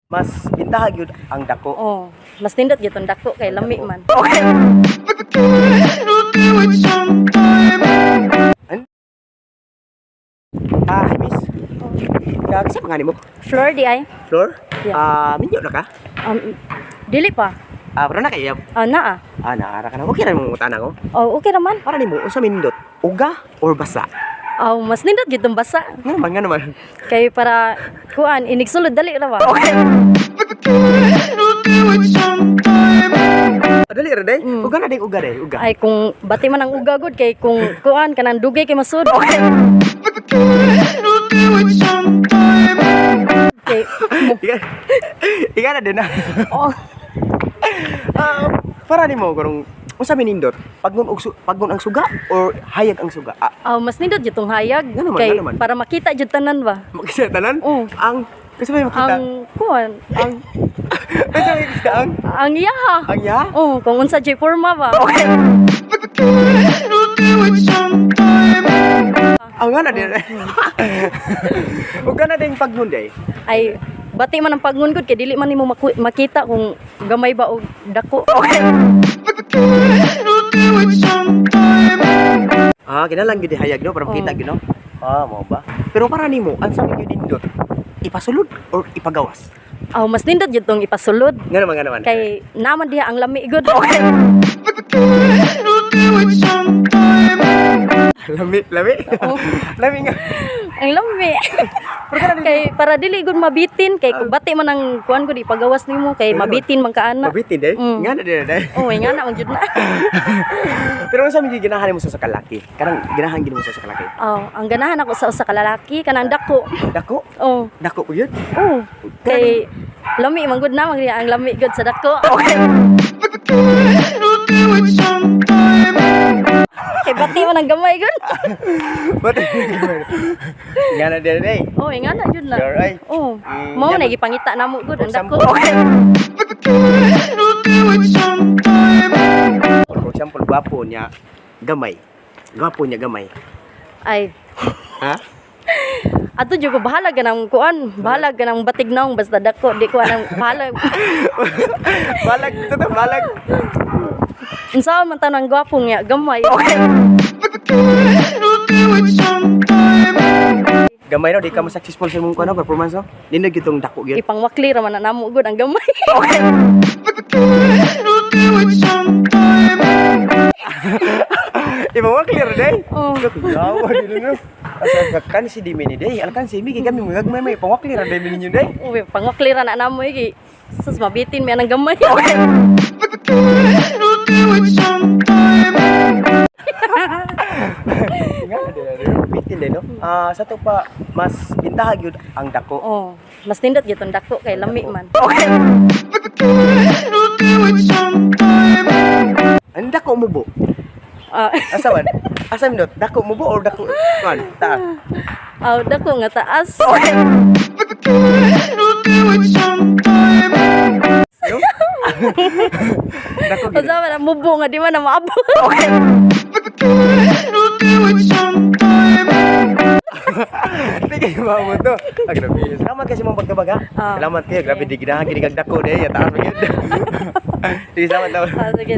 Mas bintaha gyud ang dako. Oh, mas nindot gyud tong dako kay lami man. Okay. Ah, hi, miss. Kasi pa mo? Floor di ay. Floor? Yeah. Ah, minyo na ka? Dili pa. Ah, pero na kay Ah, naa. Ah, naara ka na. Okay ra mo ngutana ko. Oh, okay naman. Para nimo unsa nindot? Uga or basa? Oh, mas nindot gyud tong basa. Nga naman, nga naman. Kay para kuan inigsulod dali ra ba. Okay. Ah, dali ra day. Uga na day, uga day, uga. Ay, kung bati man ang uga gud kay kung kuan kanang dugay kay masud. Okay. Kay Iga. Iga na din na. Oh, Ah, para nimo karong unsa minindot? Pagnon ang suga or hayag ang suga? Ah, oh, mas nindot gyud tong hayag Nga naman, kay nga naman. para makita jud tanan ba. Makita tanan? Oo. Ang kasi may makita. Ang kuan, ang Kasi may makita ang ang iyaha. ang ya. Oh, kung unsa jud forma ba. Okay. Ang nga na din. Uga na din pagnon day. Ay, bati man ang pagngon gud kay dili man nimo makita kung gamay ba o dako. Okay. Ah, kinalang gyud hayag no para makita gyud no. Ah, mo ba? Pero para nimo, ang sa gyud nindot? Ipasulod or ipagawas? Oh, mas nindot jud tong ipasulod Nga naman, nga naman. kay naman diha ang lami gud. Okay. Lami, lami. Oo. Lami nga. Ang lami. Kay para dili gud mabitin kay kung bati man ang kuan gud ipagawas nimo kay mabitin man kaana. Mabitin day. Nga na din day. Oh, nga na man jud na. Pero unsa may ginahan mo sa kalaki? Kanang ginahan gid mo sa kalaki. Oh, ang ganahan ako sa usa ka lalaki kanang dako. Dako, Oh, dako po yun. oh. Kay lami man gud na man diha ang lami gud sa dako. Okay. Kay bati man ang gamay gud. But nga na din day. Oh, nga na jud na. Sure, ay. Oh, mao yan. na gipangita namo gud ang dako. Okay. For example, gwapo niya gamay. Gwapo niya gamay. Ay, Ha? ato jud ko bahala ka ng kuan, bahala ka ng batig naong basta dako, di ko anang bahala. Balag, totoo, balag. Unsa man tanang gwapo nga gamay. Okay. Gamay no, di ka mo successful sa imong kuno performance no. Nindot gyud dako gyud. Ipangwakli ra man na namo gud ang gamay. Okay. Iba mo clear day. Oh. Gawa din no. Asa ka kan si Dimi ni day. Alkan si Miki kami mga may may pangwakli ra day ninyo day. Uy, pangwakli ra na namo iki. Sus, mabitin mi anang gamay. Okay. Nga na din bitin day no. Ah, sa to pa mas bintaha gyud ang dako. Oh, mas nindot gyud tong dako kay lami man. Okay. Ang dako mo bo. Ah, Asa man? Asa minot? Dako mo bo or dako kuan? Taas. Oh, dako nga taas. Okay. No? Dako gyud. Unsa man ang mubo nga di man na maabot. Okay. Hindi kayo maabot to. Ah, grabe. Salamat kasi mong pagtabag ha. Ah. Salamat kayo. Grabe, di ginahan, gini kag dako de. Ya, taas ba yun? Sige, salamat. Salamat. Ah, sige.